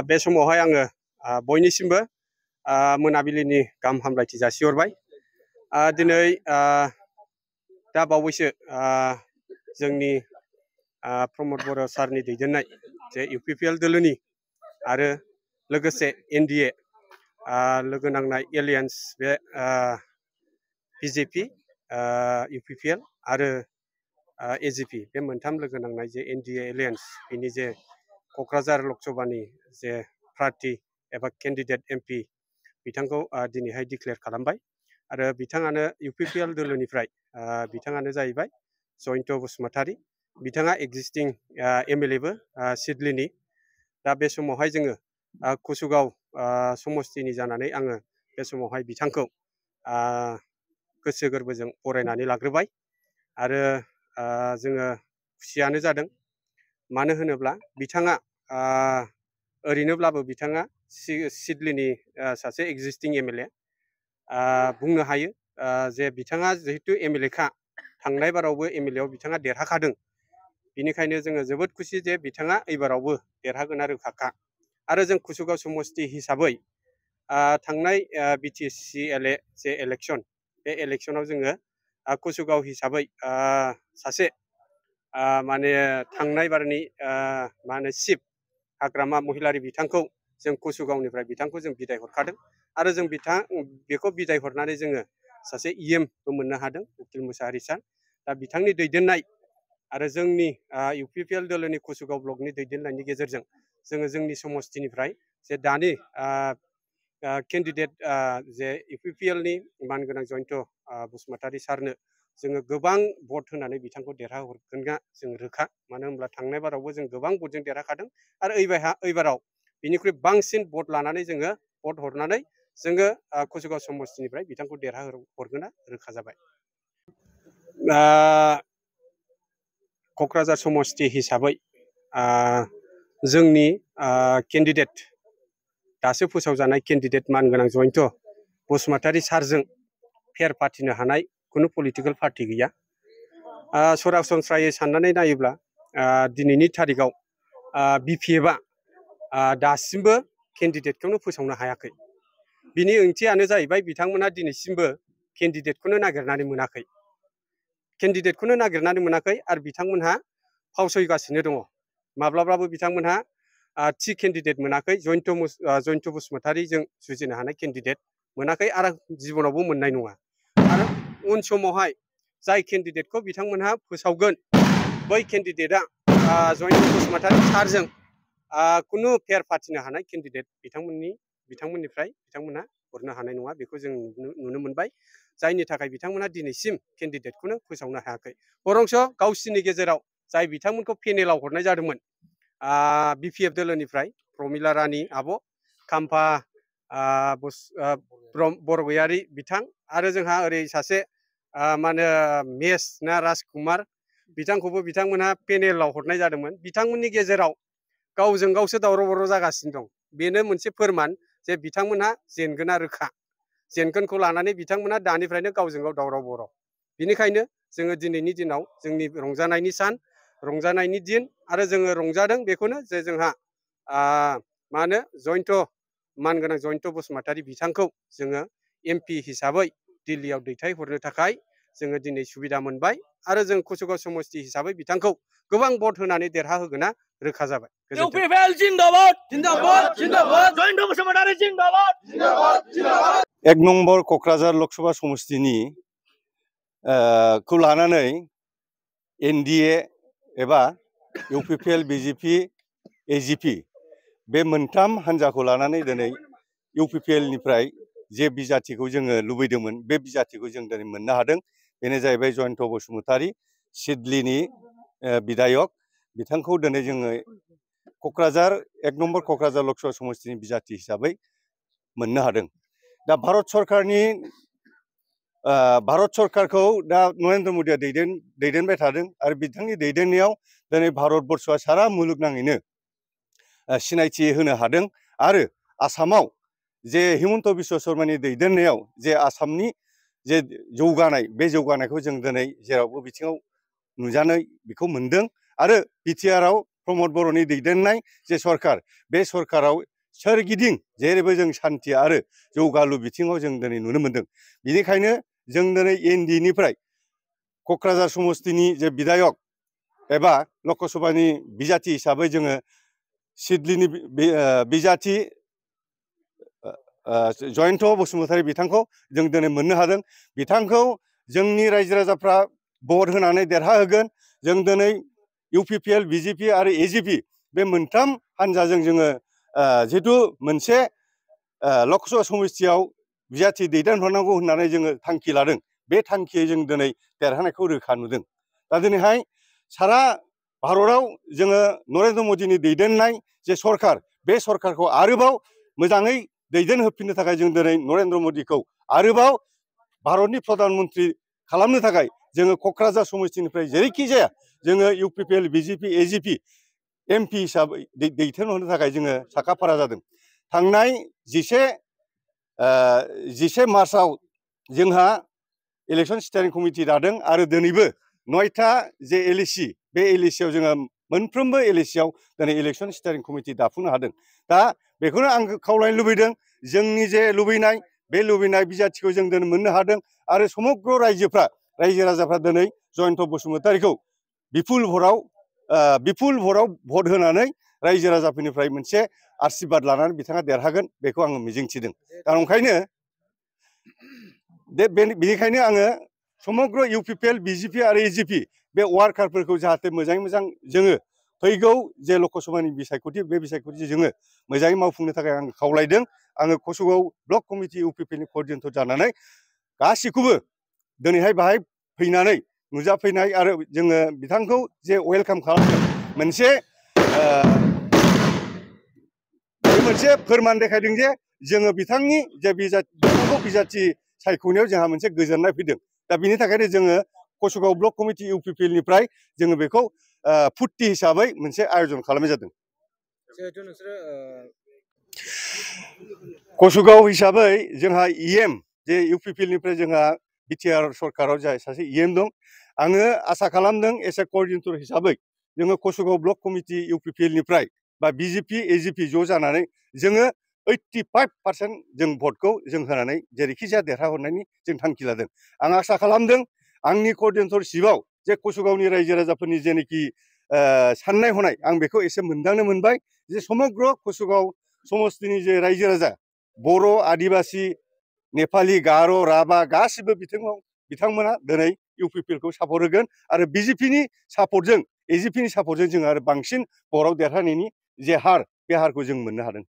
बे समावहाय आङो बयनिसिमबो मोनाबिलिनि गाहाम हामलायथि जासिहरबाय। दिनै दा बावैसो जोंनि प्रमद बर' सारनि दैदेननाय जे इउपिपिएल दोलोनि आरो लोगोसे एनडिए लोगो नांनाय एलियेन्स बे बिजेपि इउपिपिएल आरो एजिपि बे मोनथाम लोगो नांनाय जे एनडिए एलियेन्स बिनि जे क'क्राझार लकसभानि जे प्रार्थी एबा केन्डिडेट एमपि बिथांखौ दिनैहाय डिक्लेयार खालामबाय आरो बिथाङानो इउपिपिएल दोलोनिफ्राय बिथाङानो जाहैबाय जयन्त बसुमतारी। बिथाङा एक्जिस्टिं एमएलएबो सिडलीनि। दा बे समावहाय जोङो कुसुगाव समस्तिनि जानानै आङो बे समावहाय बिथांखौ गोसो गोरबोजों बरायनानै लाग्रोबाय आरो जोङो खुसियानो जादों। मानो होनोब्ला बिथाङा ओरैनोब्लाबो बिथाङा सिडलीनि सासे एक्जिस्टिं एमएलए। बुंनो हायो जे बिथाङा जिहेतु एमएलएखा, थांनाय बारावबो एमएलएआव बिथाङा देरहाखादों। बिनिखायनो जोङो जोबोद खुसि जे बिथाङा एबारावबो देरहागोना रोखाखा। आरो जों कुसुगाव समस्ति हिसाबै थांनाय बिटिसि जे इलेक्सन, बे इलेक्सनाव जोङो कुसुगाव हिसाबै सासे माने थांनाय बारनि मा होनो चिफ हाग्रामा महिलारि बिथांखौ जों कुसुगावनिफ्राय बिथांखौ जों बिदाय हरखादों आरो जों बेखौ बिदाय हरनानै जोङो सासे इएमबो मोननो हादों, उकिल मुसाहारि सार। दा बिथांनि दैदेननाय आरो जोंनि इउपिपिएल दोलोनि कुसुगाव ब्लकनि दैदेननायनि गेजेरजों जोङो जोंनि समस्तिनिफ्राय जे दानि केन्डिडेट जे इउपिपिएलनि मानगोनां जयन्त बसुमतारी सारनो जोङो गोबां भट होनानै बिथांखौ देरहाहरगोनगा जों रोखा। मानो होनब्ला थांनाय बारावबो जों गोबां भटजों देरहाखादों आरो एबाराव बिनिख्रुइ बांसिन भट लानानै जोङो भट हरनानै जोङो कुसुगाव समस्तिनिफ्राय बिथांखौ देरहाहरगोना रोखा जाबाय। क'क्राझार समस्ति हिसाबै जोंनि केन्डिडेट, दासो फोसावजानाय केन्डिडेट मानगोनां जयन्त बसुमतारी सारजों फेर फाथिनो हानाय खुनु पलिटिकेल पार्टी गैया। सरासनस्रायै साननानै नायोब्ला दिनैनि थारिखआव बिपिएफआ दासिमबो केन्डिडेटखौनो फोसावनो हायाखै। बिनि ओंथियानो जाहैबाय बिथांमोनहा दिनैसिमबो केन्डिडेटखौनो नागिरनानै मोनाखै। केन्डिडेटखौनो नागिरनानै मोनाखै आरो बिथांमोनहा फावसयगासिनो दङ। माब्लाबाबो बिथांमोनहा थि केन्डिडेट मोनाखै। जयन्त बसुमतारीजों जुजिनो हानाय केन्डिडेट मोनाखै आरो जिबनावबो मोननाय नङा। आरो उन समावहाय जाय केन्डिडेटखौ बिथांमोनहा फोसावगोन, बै केन्डिडेटआ जयन्त बसुमतारी सारजों खुनु फेर फाथिनो हानाय केन्डिडेट बिथांमोननिफ्राय बिथांमोनहा हरनो हानाय नङा। बेखौ जों नुनो मोनबाय। जायनि थाखाय बिथांमोना दिनैसिम केन्डिडेटखौनो फोसावनो हायाखै। बरंस गावसिनि गेजेराव जाय बिथांमोनखौ पेनेलाव हरनाय जादोंमोन बिपिएफ दोलोनिफ्राय प्रमिला रानि आब', खाम्फा बरगयारी बिथां आरो जोंहा ओरै सासे मा होनो मेस ना राजकुमार बिथांखौबो बिथांमोनहा पेनेलाव हरनाय जादोंमोन। बिथांमोननि गेजेराव गावजों गावसो दावराव बावराव जागासिनो दं। बेनो मोनसे फोरमान जे बिथांमोनहा जेनगोना रोखा। जेनगोनखौ लानानै बिथांमोनहा दानिफ्रायनो गावजों गाव दावराव बावराव। बिनिखायनो जोङो दिनैनि दिनाव जोंनि रंजानायनि सान, रंजानायनि दिन आरो जोङो रंजादों बेखौनो जे जोंहा मा होनो जयन्त मानगोनां जयन्त बसुमतारी बिथांखौ जोङो एमपि हिसाबै दिल्लीयाव दैथायहरनो थाखाय जोङो दिनै सुबिदा मोनबाय आरो जों कुसुगाव समस्ति हिसाबै बिथांखौ गोबां भट होनानै देरहाहोगोना रोखा जाबाय। इउपिपिएल जिंदाबाद जिंदाबाद जिंदाबाद, जयन्त बसुमतारी जिंदाबाद जिंदाबाद जिंदाबाद। 1 नम्बर क'क्राझार लकसभा समस्तिनि खौ लानानै एनडिए एबा इउपिपिएल, बिजेपि, एजिपि बे मोनथाम हान्जाखौ लानानै दिनै इउपिपिएलनिफ्राय जे बिजाथिखौ जोङो लुबैदोंमोन, बे बिजाथिखौ जों दिनै मोननो हादों। बेनो जाहैबाय जयन्त बसुमतारी, सिडलीनि बिधायक। बिथांखौ दिनै जोङो क'क्राझार 1 नम्बर क'क्राझार लकसभा समस्तिनि बिजाथि हिसाबै मोननो हादों। दा भारत सरकारखौ दा नरेन्द्र मदिया दैदेनबाय थादों आरो बिथांनि दैदेननायाव दिनै भारतबर्षआ सारा मुलुगनाङैनो सिनायथि होनो हादों। आरो आसामाव जे हिमन्त बिश्व शर्मानि दैदेननायाव जे आसामनि जे जौगानाय, बे जौगानायखौ जों दिनै जेरावबो बिथिङाव नुजानाय बेखौ मोनदों। आरो बिटिआरआव प्रमद बर'नि दैदेननाय जे सरकार, बे सरकाराव सोरगिदिं जेरैबो जों सान्थि आरो जौगालु बिथिङाव जों दिनै नुनो मोन्दों। बेनिखायनो जों दिनै एनडिएनिफ्राय क'क्राझार समस्तिनि जे बिधायक एबा लकसभानि बिजाथि हिसाबै जोङो सिडलिनि बिजाथि जयन्त बसुमतारी बिथांखौ जों दिनै मोननो हादों। बिथांखौ जोंनि रायजो राजाफ्रा भट होनानै देरहाहोगोन। जों दिनै इउपिपिएल बिजेपि आरो एजिपि बे मोनथाम हान्जाजों जोङो जिहेतु मोनसे लकसभा समस्तियाव बिजाथि दैदेनहरनांगौ होननानै जोङो थांखि लादों। बे थांखियै जों दिनै देरहानायखौ रोखा नुदों। दा दिनैहाय सारा भारताव जोङो नरेन्द्र मदिनि दैदेननाय जे सरकार, बे सरकारखौ आरोबाव मोजाङै दैदेनहोफिननो थाखाय जों दिनै नरेन्द्र मदिखौ आरोबाव भारतनि प्रधान मन्त्रि खालामनो थाखाय जोङो क'क्राझार समस्तिनिफ्राय जेरैखि जाया जोङो इउपिपिएल बिजेपि एजिपि एमपि हिसाबै दैथायहरनो थाखाय जोङो साखाफारा जादों। थांनाय 11 मार्चआव जोंहा इलेक्सन स्टेयारिं कमिटि दादों आरो दिनैबो 9था जे एलएसि बे एलएसियाव जोङो मोनफ्रोमबो एलएसियाव दिनै इलेक्सन स्टेयारिं कमिटि दाफुंनो हादों। दा बेखौनो आं खावलायनो लुबैदों, जोंनि जे लुबैनाय बे लुबैनाय बिजाथिखौ जों दिनै मोननो हादों आरो समग्र रायजो राजाफ्रा दिनै जयन्त बसुमतारीखौ बिपुल भटआव भट होनानै रायजो राजाफोरनिफ्राय मोनसे आशीर्बाद लानानै बिथाङा देरहागोन बेखौ आङो मिजिंथिदों। दा ओंखायनो बेनिखायनो आङो समग्र इउपिपिएल बिजेपि आरो एजिपि बे वार्कारफोरखौ जाहाथे मोजाङै मोजां जोङो फैगौ जे लकसभानि बिसायख'थि बे बिसायख'थि जोङो मोजाङै मावफुंनो थाखाय आं खावलायदों। आङो कसुगाव ब्लक कमिटि इउपिपिएलनि क'र्डिनेटर जानानै गासिखौबो दिनैहाय बाहाय फैनानै नुजाफैनाय आरो जोङो बिथांखौ जे वेलकाम खालामदों, मोनसे फोरमान देखायदों जे जोङो बिथांनि जे बिजाथि सायख'नायाव जोंहा मोनसे गोजोननाय फैदों। दा बिनि थाखायनो जोङो कसुगाव ब्लक कमिटि इउपिपिएलनिफ्राय जोङो बेखौ फुर्ति हिसाबै मोनसे आयजन खालामनाय जादों। कसुगाव हिसाबै जोंहा इएम जे इउपिपिएलनिफ्राय जोंहा बिटिआर सरकाराव जाय सासे इएम दं। आङो आसा खालामदों एस ए क'र्डिनेटर हिसाबै जोङो कसुगाव ब्लक कमिटि इउपिपिएलनिफ्राय बा बिजेपि एजिपि ज' जानानै जोङो 85% जों भटखौ जों होनानै जेरैखि जाया देरहाहरनायनि जों थांखि लादों। आं आसा खालामदों आंनि क'र्डिनेटरशिपआव जे कसुगावनि रायजो राजाफोरनि जेनोखि साननाय हनाय आं बेखौ एसे मोनदांनो मोनबाय जे समग्र कसुगाव समस्तिनि जे रायजो राजा बर' आदिबासि नेपालि गार' राभा गासिबो बिथिङाव बिथांमोना दिनै इउपिपिएलखौ सापर्ट होगोन आरो बिजेपिनि सापर्टजों एजिपिनि सापर्टजों जों आरो बांसिन भटआव देरहानायनि जे हार बे हारखौ जों मोननो हादों।